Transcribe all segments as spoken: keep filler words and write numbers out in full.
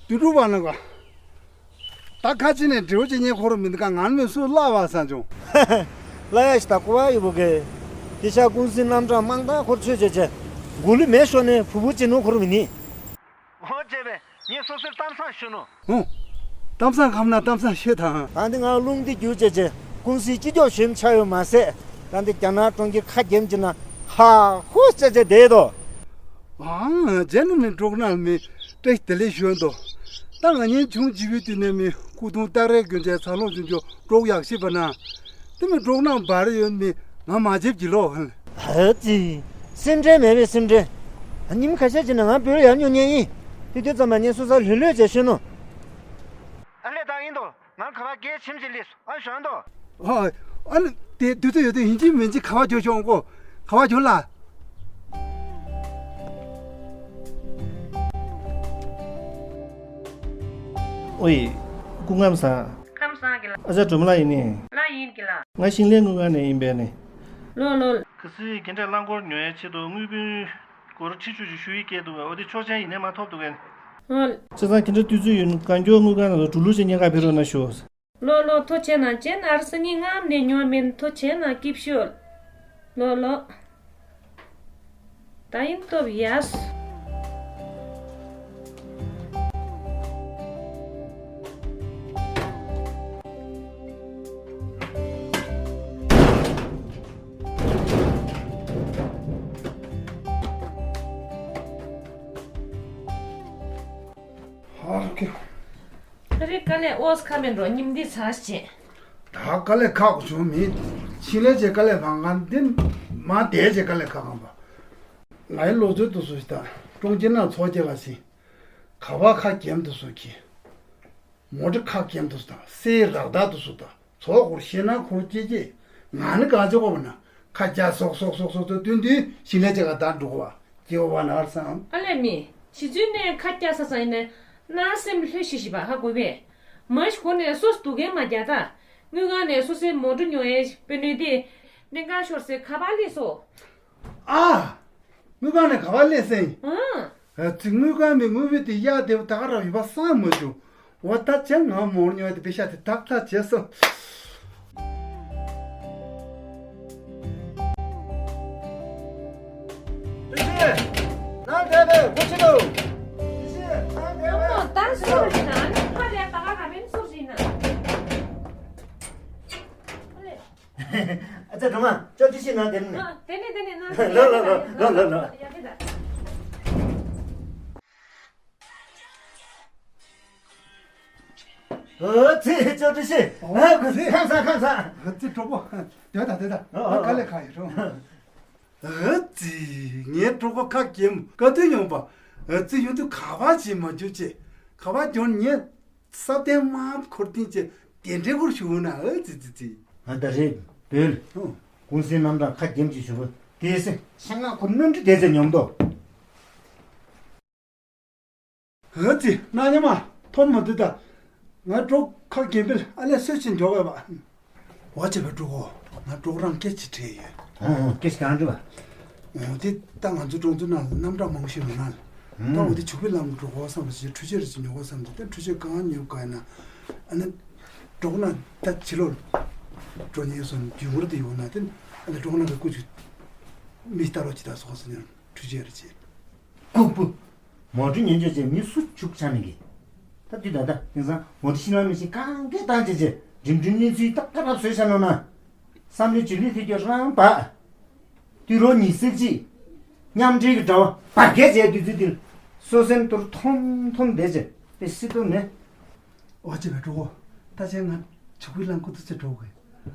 དུས་དྲུག་པ་ནང་ག་ད་ཁ་ཅིག་ནས་འབྲེའུ་ཅིག་ཉེ་འཁོར་མི་འདུག་ག་ང་མི་སུ་བླ་བ་ས་བྱུང་། བླ་ཡ་ཞིག་ད་ཀོ་བ་ཡོད་པོ་གེ། དེ་ཤ་ཀུང་སི་རྣམ་གྲངས་མང་དག་འཁོར་ཆོས་བྱེད་ཅེ། མགོ་ལུས་མེད་ཤོར་ནས་བུ་བུ་ཅི་ནུ་འཁོར་མི་ནི། ཨོ་བྱས་པས་ངས་སོ་སོའི་གཏམ་བཟང་ཤོད་ནོ། ཧུང་། གཏམ་བཟང་ཁམ་ན་གཏམ་བཟང་ཤོད་དང་། ད་འདི་ང་རླུང་འདི་རྒྱུ་བྱས་ཅེ་ཀུང་སིའི་སྤྱི་ཁྱབ་ཞོན་ཆ་ཡོད་མ་ཟད། ད་འདི་རྒྱ་ནག་གྲོང་ཁྱེར་ཁ་རྒྱམ་གྱི་ན་ཧ་ཧུ་ཅེ་ཅེ་བསྡད་དོ། ཨང་རྗེ་ནི་མི་འགྲོགས་ན་མི་ཏྲེ་དེ་ལས་ཞོན་དོ། ད་ང་གཉེན་ཆུང་བྱིས་པའི་དུས་ནས་མི་སྐུ་གདུང་སྟག་རས་གྱོན་ཆས་ཚ་ལོང་ཆུང་ཆུང་འགྲོགས་ཡག་ཤི་བ་ན། དེ་མི་འགྲོགས་ན་བར་ཡོད་མི་ང་མ་བརྗེད་ཀྱི་ལོ། ཧ་ཙི། སེམས་ཁྲལ་མེད་པའི་སེམས་ཁྲལ། ཉིན་ཁ་ཤས་ཀྱི་ནང་ང་བོད་ཡར་ཉོ་ཉན་ཡིན། དེ་དུས་ཙམ་པ་ངས་སོ་སོ་ལྷོད་ལྷོད་བྱས་ཤོད་ནོ། ཨ་ལས་ད་ཡིན་དོ། ང་ག་བ་གས་ཁྱིམ་གྱི་ལས་སུ་ཨ་ཞོན་དོ། ཨ་ཨ་ནི་དེ་དུས་ཚོད་ཡོད་དུས་ཡིན་གཅིག་མིན་གཅིག་ག་བ་འགྱོ་ཤོག་ཨང་གོ། ག་བ་འགྱོ་ལ། ཨོའི། སྐུ་ཁམས་བཟང་། ཁམས་བཟང་གི་ལ། ཨ་ཅག་སྒྲོལ་མ་ལགས་ཡིན་ནི། ལགས་ཡིན་གི་ལ། ང་ཞིང་ལས་དངུལ་ཁང་ནས་ཡིན་པས་ནི། ལོ་ལོ། གལ་སྲིད་རྒན་གྲས་རླངས་འཁོར་ཉོ་ཡའི་ཆེད་དུ་དངུལ་བུན་སྒོར་ཁྲི་བཅུ་ཞིག་ཞུ་ཡི་སྐད་འདུག་པས། འོ་དེ་ཆོག་མཆན་ཡིན་ནའི་མ་ཐོབ་འདུག་གས། ཨོ། བྱས་ཙང་དེ་འདྲ་དུས་ཚོད་ཡོད་ན་གང་མགྱོགས་དངུལ་ཁང་ནང་ལ་འགྲོ་ལུགས་བྱེད་མཁན་ཁག་ཕེབས་རོགས་གནང་ཞུ། ལོ་ལོ། ཐུགས་རྗེ་གནང་། ཅན་ཨར་སི་གཉིས་ལྔ་ནས་ཉོ་མིན། ཐུགས་རྗེ་གནང་། སྐྱིབ་ཤོད། ལོ་ལོ། ད་ཡིན་སྟོབས་ཡས། ཨོ་ཁེ། ཨ་རི་དཀའ་ལས་ཨོས་ཁ་མེད་འགྲོ་ཉིམ་འདི་ཚ་ཞེ། ད་དཀའ་ལས་ཁག་བྱུང་མིན། ཕྱི་ལས་ཀྱི་དཀའ་ལས་བང་གང་འདི་མ་དེ་ཀྱི་དཀའ་ལས་ཁག་གང་པ། ང་ཡི་ལོ་ཚོད་དུ་སུ་ཞིག་དང་ཀྲོང་ཅེ་ན་ཚོགས་ཀྱི་ག་སི། ག་བ་ཁ་གྱེམ་དུ་སུ་གི། མོ་ཏི་ཁ་གྱེམ་དུ་སུ་དང་སེ་རག་ད་དུ་སུ་དང་ཚོགས་འཁོར་ཤེ་ན་འཁོར་ཀྱི་ཀྱི། ང་ནི་གང་ཅི་གོ་བ་ན་ཁ་རྒྱ་སོག་སོག་སོག་སོག་ཏུ་བསྟུན་དུས་ཕྱི་ལས་ཀྱི་ག་ད་འགྲོ་བ། སྐྱེ་བ་ན་བསམ། ཨ་ལས་མི། ཕྱི་ཚུལ་ནས་ཁ་སྐྱག་ས་ས་ཡིན་ནས་ན་སེམས་ལྷོད་ཤི་ཤི་བ་ཧ་གོ་བས། མ་ཞི་གོ་ནས་སོ་སྡུག་གན་མ་རྒྱག་ད། དངུལ་ཁང་ནས་སོ་སོའི་མོ་ཊ་ཉོ་ཡའི་དཔེ་ནུས་དེ་གླིང་ཁ་ཤོར་སའི་ཁ་པར་སླེབས་སོ། ཨ། དངུལ་ཁང་ནས་ག་པར་སླེབས་སེ་ཡིན། ཨང་། ཨ་ཙི་དངུལ་ཁང་མི་དངུལ་བུན་དེ་གཡར་བསྡད་པ་ད་ག་རང་ཡོད་པ་བསམ་མ་བྱུང་། འོ་ད་ཅང་ང་མོར་ཉོ་དེ་པེ་ཤ་དེ་ཏག་ཏག་བྱས་སོ། ཏི་ཤི། ནང་བསྡད་པས་སྒོ་ཕྱེ་དོ། ཏི་ཤི། ནང་བསྡད་པས། ད་སུ་རེད་ན་ཨ་ནི་ཁ་ལས་ད་ག་ར་མིན་སུ་རེད་ན། ཨ་ལས། ཨ་ཙི་སྒྲོལ་མ་ཅོག་ཏི་ཤི་ནང་བསྡད་ནས། ཨ་དེ་ནས་དེ་ནས་ནང་། ལོ་ལོ་ལོ་ལོ་ལོ་ལོ། ཡ་དེ་ད། ཨ་ཙི་ཅོག་ཏི་ཤི། ཨ་ཁུ་ཁམས་བཟང་ཁམས་བཟང་། ཨ་ཙི་གྲོགས་པོ། དེ་ད་དེ་ད། ཨ་ཨ་དཀའ་ལས་ཁག་ཡོད་རུང་། ཨ་ཙི་ངའི་གྲོགས་པོ་ཁ་གྱེམ་དཀའ་སྡུག་མྱོང་པ། ཨ་ཙི་ཡོང་དུས་ག་པར་བྱེད་མ་འཇུ་བྱེད། ག་པར་འཇོན་ཉེ། ས་བརྟན་དམག་འཁོར་ཐིན་ཅེ་དེ་འདྲའི་སྐོར་ཞུ་ན་ཨ་ཙི་ཙི་ཙི། ང་ད་རེས་བོད་ཀུང་སིའི་རྣམ་གྲངས་ཁ་རྒྱམ་གྱི་ཞུ་བ་དེ་སེ་ཆེ་ང་ཁོ་གནམ་གྲུ་དེ་ཚེ་མྱོང་དོ། ཨ་ཙི་ན་ཉི་མ་ཐོན་མ་འདུག་ད། ང་གྲོགས་ཁ་རྒྱན་པིལ་ཨ་ལས་སོད་ཅིན་འཇོག་བས་པ། འོ་བྱས་པའི་གྲོགས་པོ། ང་གྲོགས་རང་སྐད་ཅིག་དྲིས་ཡོད། ཨོ་ཨོ་སྐད་ཅིག་གང་དྲིས་པ། འོ་དེ་ད་ང་ཚོ་གྲོང་ཚོ་ནང་ལ་རྣམ་གྲངས་མང་པོ་ཞིག་མི་ནང་ལ། ད་འོ་དེ་ཕྱུག་པའི་ལམ་གྲོགས་པོ་བསམ་པ་ཞིག་འཕྲུལ་ཆས་རེ་ཅིག་ཉོ་དགོས་བསམ་དེ་ད་འཕྲུལ་ཆས་གང་ཉོ་ག་ཡིན་ན། ཨ་ནི། གྲོགས་ན་ད་ཕྱི་ལོགས་འགྲོ་ཉེན་སོང་རྒྱུ་མུར་དུ་ཡོང་ན་དེ་ཨ་ནི་གྲོགས་ན་གི་སྐུ་ཅིག་མི་ལྟ་རོགས་ཅིག་ད་སོང་ཟེར་ནས་འཕྲུལ་ཆས་རེ་ཅིག་ལྐུགས་པོ། མོ་ཊ་ཉན་ཆོག་ཅེས་མི་སུ་བཅུག་ཆ་མི་གི། ད་དུས་ད་ལྟ་དེང་སང་མོ་ཊ་ཤི་ལང་མི་ཤི་གང་གས་བཏང་བྱས་བྱས་འགྲིམ་འགྲུལ་གནས་ཚུལ་ད་བཀའ་རབ་བཟོས་བཞག་ནོ་ན། བསམ་བློའི་བྱེད་ལས་ཐེ་གྱོ་རང་བ། དུས་རོ་ཉི་ཤུ་རྩ་གཅིག་མཉམ་འབྲེལ་གྱི་དྲ་བ་བར་བརྒལ་བྱས་དུས་ཚོད་འདིར་སོ་སེམས་གཏོར་ཐོམ་ཐོམ་བསྡད་བྱས་དཔེ་སྲིད་དོ་མེད། འོ་ཅེ་བའི་གྲོགས་པོ། ད་ཆ་ང་ཆུ་ཁུའི་རླངས་ཁུ་དུ་ཚེ་འགྲོ་དགོས།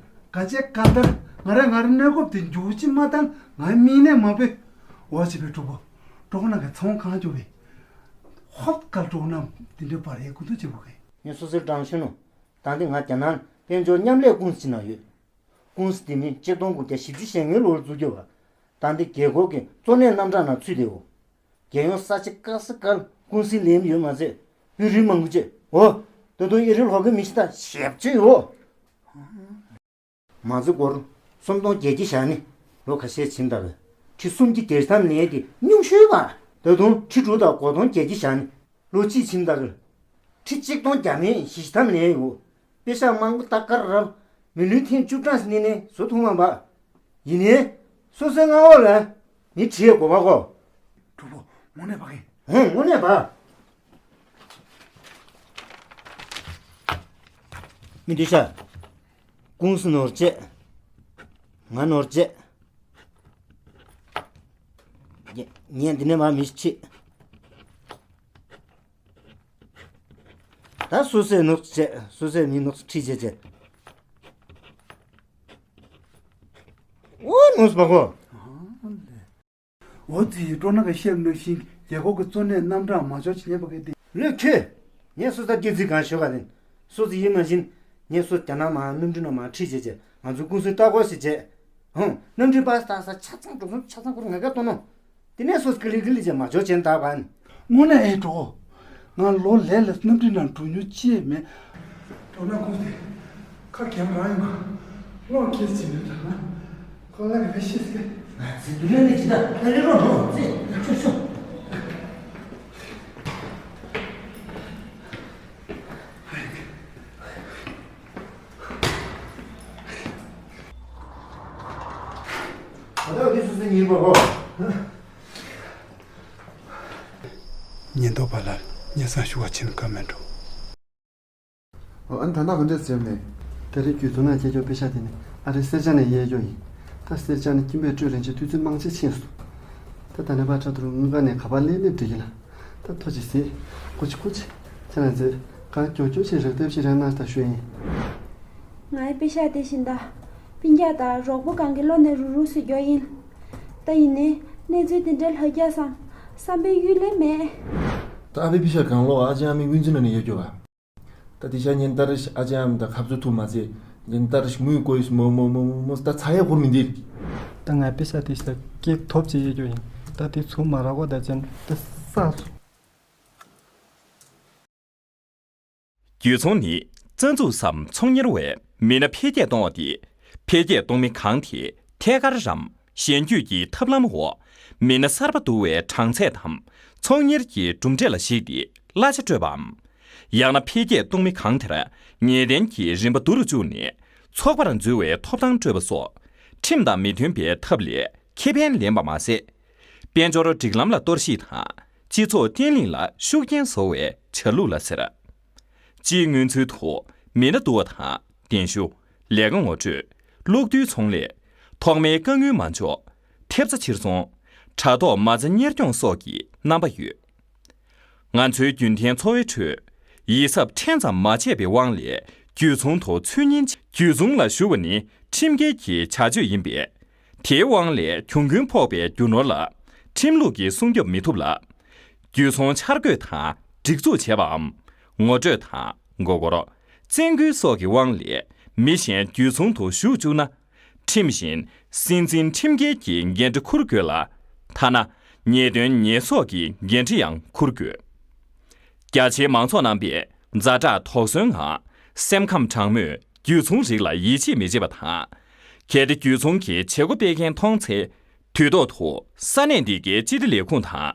ག་ཅེ་ག་ལྟར་ང་རང་ང་རང་གནས་སྐབས་དེ་འཇུ་ཅི་མ་བཏང་ང་མིག་ནས་མ་བོས། འོ་ཅེ་བའི་གྲོགས་པོ། གྲོགས་པོ་ནང་གི་ཚོང་གང་འཇོག་བས། ཧོབ་གལ་གྲོགས་རྣམས་དེ་འདྲའི་བར་ཡས་ཀུན་ཏུ་བྱེད་དགོས་གི། ངས་སོ་སོའི་དྲང་ཤོད་ནོ། ད་འདི་ང་རྒྱ་ནག་དཔལ་འབྱོར་མཉམ་ལས་ཀུང་སི་ནང་ཡོད། ཀུང་སི་དེ་ནི་ཆིག་སྟོང་དགུ་བརྒྱ་བཞི་བཅུ་ཞེ་ལྔའི་ལོར་འཛུགས་རྒྱུ་བ། ད་འདི་རྒྱལ་ཁབ་ཀྱི་གཙོ་གནད་རྣམ་གྲངས་ནང་ཚུད་དེའོ། རྒྱལ་ཡོངས་ས་ཆ་དཀར་ས་དཀར་ཀུང་སི་ལེམ་ཡོད་མ་ཟད་བོད་རིགས་མང་པོ་ཅིག་འོ། ད་དུང་ཨི་རི་ལྷོ་ཁའི་མི་ཤི་ད་ཞེབ་ཅིག་ཡོད། མ་ཚི་སྒོར་སུམ་སྟོང་བརྒྱད་བརྒྱ་བཞག་ནི་ལོ་ཁ་ཤས་ཕྱིན་ད་གི་ཁྲི་སུམ་བརྒྱ་བརྒྱད་ཐམ་ནས་དེ་ཉུང་ཤོས་པ། ད་དུང་ཁྲི་དྲུག་དང་གོ་སྟོང་བརྒྱད་བརྒྱ་བཞག་ནི་ལོ་གཅིག་ཕྱིན་ད་གི་ ཁྲི་གཅིག་སྟོང་བརྒྱ་མེད་བཞི་བཅུ་ཐམ་ལེན་ཡོད། པེ་ཤག་མང་པོ་ད་ག་ར་མི་ལུས་ཐེངས་བཅུ་གྲངས་སུ་གནས་ནས་བཟོ་ཐུབ་མ་པ། ཡིན་ནའི་སོ་སོའི་མངའ་འོག་ལ་མི་ཁྲིད་དགོས་པ་གོ། གྲོགས་པོ། དངོས་གནས་བག་གི། ཧུང་། དངོས་གནས་བག་མི་འདི་ཤ། ཀུང་སི་ནོར་བཅད། ང་ནོར་བཅད། ངས་འདི་ནས་མར་མི་ཁྲིད། ད་སོ་སོས་ནོར་བཅད། སོ་སོས་མི་ནོར་ཁྲིད་བྱེད་བྱེད། འོ་ནོར་སོང་པ་གོ། འོ་ཙི་ཡི་སྤྲོ་ན་ག་བཤད་མི་ཤིང་རྒྱལ་ཁབ་ཀྱི་གཙོ་གནད་རྣམ་གྲངས་མ་འཇོག་ཅི་ཉན་པ་གི་དེ། ལོས་ཁྱོད། ངས་སོ་ད་སྐྱེ་ཚིག་གང་ཤོད་ག་དེ། སོ་ཙི་ཡིན་མ་བཞིན། ངས་སོ་རྒྱ་ནག་མ་གནམ་གྲུ་ནང་མ་ཁྲིད་བྱེད་བྱེད། ང་ཚོའི་ཀུང་སི་ལྟ་སྐོར་ཞིག་བྱེད། ཧུང་། གནམ་གྲུའི་པ་སི་ད་ས་ཆ་ཚང་འགྲོ་སོང་ཆ་ཚང་ཁོ་རང་ང་ག་གཏོང་ནོ། དེ་ནས་སོ་ཀི་ལི་ཀི་ལི་བྱེད་མ་འཇོག་བྱེད་ད་ག་ནི། དངོས་གནས་ཨེ་འགྲོ། ང་ལོ་ལས་ལ་གནམ་གྲུ་ནང་འགྲོ་མྱོང་ཅི་ཡང་མེད། འགྲོ་ན་ཁོང་དེ་ཁ་གྱེམ་རང་ཡོང་། གློག་ཁྱེར་ཅི་མེད་དྲ་ན། ཁོ་ལ་གི་ཕ་ཤེས་སྐད། ང་ཚོའི་འདུག་ལས་ནི་ཇི་ལྟར་ལྷ་ལི་རོ་རོ་ཙི་ཆུ་ཆུ། ད་ལྟ་འདི་སུ་སུ་ཡིན་པ་གོ། ཉེན་རྟོག་པ་ལ་སྙན་སེང་ཞུ་བ་ཕྱིན་ཀ་མེད་འགྲོ། ཨ་ནི་ད་ལྟ་ག་འདྲས་ཟེར་ནས། ད་རེས་རྒྱུ་ཚོང་ནང་སྐྱེལ་ཀྱོག་པེ་ཤག་དེ་ནི་ཨ་རི་སེར་ཅག་ནས་གཡས་ཀྱོག་ཡིན། ད་སེར་ཅག་ནི་སྐྱིན་པས་སྤྲོད་ལེན་ཆེད་དུས་ཚོད་མང་ཆེ་ཕྱིན་སོང་། ད་ད་ནས་ཕར་ཁྲ་ཐུར་དངུལ་ཁང་ནས་ག་པར་སླེབས་སླེབས་འགྲིག་གི་ལ། ད་ཐོ་ཅིག་ཟེར། ཀོ་ཅི་ཀོ་ཅི། ཁྱེད་རང་ཚོས་གང་མགྱོགས་མགྱོགས་ཅིག་རག་ཐབས་ཤིག་རག་གནང་ད་ཞུ་ཡིན། ང་ཡི་པེ་ཤག་དེ་བཞིན་ད། སྤུན་ཀྱག་དང་རོགས་པོ་གང་གི་བློ་ནས་རུག་རུག་སུ་རྒྱོ་ཡིན། ད་ཡིན་ནའི་གནས་ཚུལ་དེ་འདྲའི་ལྷག་རྒྱག་སང་བསམ་པའི་གཡུལ་ལས་མེད། ད་ཨ་ཕའི་པེ་ཤག་གང་ལོག་ཨ་ཅེ་ཨ་མའི་དབུས་འཛིན་ལ་ནས་ཡོད་རྒྱུ་བ། ད་དེ་ཤ་ཉིན་ལྟར་ཨ་ཅེ་ཨ་མ་དང་ཁ་བཟོ་ཐུབ་མ་ཚད་ཉིན་ལྟར་མུས་བསྐོས་མོ་མོ་མོ་མོ་མོ་ད་ཚ་ཡ་ཁོར་མི་འདིར། ད་ང་པེ་ཤག་དེ་ཤ་ཀེག་ཐོབ་ཅེས་ཡོད་རྒྱུ་ཡིན། ད་དེ་ཚུར་མ་རག་པ་ད་ཅན་ད་ས། རྒྱུ་ཚོང་ནི་རྩ་འཛུགས་སམ་ཚོང་གཉེར་བས་མི་སྣ་འཕེལ་རྒྱས་གཏོང་བ་སྟེ། འཕེལ་རྒྱས་གཏོང་མི་གང་དེ་ཐད་ཀར་རམ་གཞན་སྒྱུར་གྱི་ཐབས་ལམ་འོག་མི་སྣ་གསར་པ་བསྡུ་བའི་གྲངས་ཚད་དམ་ཚོང་གཉེར་གྱི་གྲུབ་འབྲས་ལ་གཞིགས་ཏེ་གླ་ཆ་སྤྲོད་པའམ། ཡང་ན་འཕེལ་རྒྱས་གཏོང་མི་གང་དེར་ངེས་གཏན་གྱི་རིན་པ་བསྡུ་རུ་བཅུག་ནས་ཚོགས་པར་འཛུལ་བའི་ཐོབ་ཐང་སྤྲོད་པ་སོགས་ཁྲིམས་དང་མི་མཐུན་པའི་ཐབས་ལས་ཁེ་ཕན་ལེན་པ་མ་ཟད། དཔལ་འབྱོར་སྒྲིག་ལམ་ལ་གཏོར་བཤིག་དང་སྤྱི་ཚོགས་བརྟན་ལྷིང་ལ་ཤུགས་རྐྱེན་བཟོ་བའི་བྱ་ལུགས་ལ་ཟེར། སྤྱིའི་མངོན་ཚུལ་དུ་མི་སྣ་བསྡུ་བ་དང་གདན་ཞུ། ལས་ཀ་ངོ་སྤྲོད། གློག་རྡུལ་ཚོང་ལས། ཐོག་མའི་རྐང་དངུལ་མ་འཇོག་ཐེབས་རྩ་ཕྱིར་ཚོང་། དྲ་ཐོག་མ་རྩ་གཉེར་སྐྱོང་སོགས་ཀྱི་རྣམ་པ་ཡོད། ང་ཚོའི་རྒྱུན་ལྡན་འཚོ་བའི་ཁྲོད་ཡིད་གཟབ་ཕྲན་ཙམ་མ་བྱས་པའི་དབང་ལས་རྒྱུ་ཚོང་དུ་ཚུལ་གཉིས། རྒྱུ་ཚོང་ལ་ཞུགས་པ་ནི་ཁྲིམས་འགལ་གྱི་བྱ་སྤྱོད་ཡིན་པས། དེའི་དབང་ལས་གྱོང་གུན་ཕོག་པའི་རྒྱུ་ནོར་ལ་ཁྲིམས་ལུགས་ཀྱིས་སྲུང་སྐྱོབ་མི་ཐུབ་ལ། རྒྱུ་ཚོང་འཆར་འགོད་དང་སྒྲིག་འཛུགས་བྱས་པའམ། ངོ་སྤྲོད་དང་མགོ་སྐོར། བཙན་སྐུལ་སོགས་ཀྱི་དབང་ལས་མི་གཞན་རྒྱུ་ཚོང་དུ་ཞུགས་བཅུག་ན། ཁྲིམས་བཞིན་སྲིད་འཛིན་ཁྲིམས་འགལ་གྱི་འགན་འཁྲི་འཁུར་དགོས་ལ། ཐ་ན་ཉེས་དོན་ཉེས་གསོག་གི་འགན་འཁྲི་ཡང་འཁུར་དགོས། རྒྱ་ཆེའི་མང་ཚོགས་རྣམ་པས་ཛ་དྲག་དོགས་ཟོན་ངང་སེམས་ཁམས་དྲང་མོས་རྒྱུ་ཚོང་རིགས་ལ་ཡིད་ཆེས་མི་བྱེད་པ་དང་། གལ་ཏེ་རྒྱུ་ཚོང་གི་བྱེད་སྒོ་སྤེལ་མཁན་མཐོང་ཚེ། དུས་ཐོག་ཏུ་ས་གནས་འདི་གའི་སྤྱི་བདེ་ལས་ཁུངས་དང་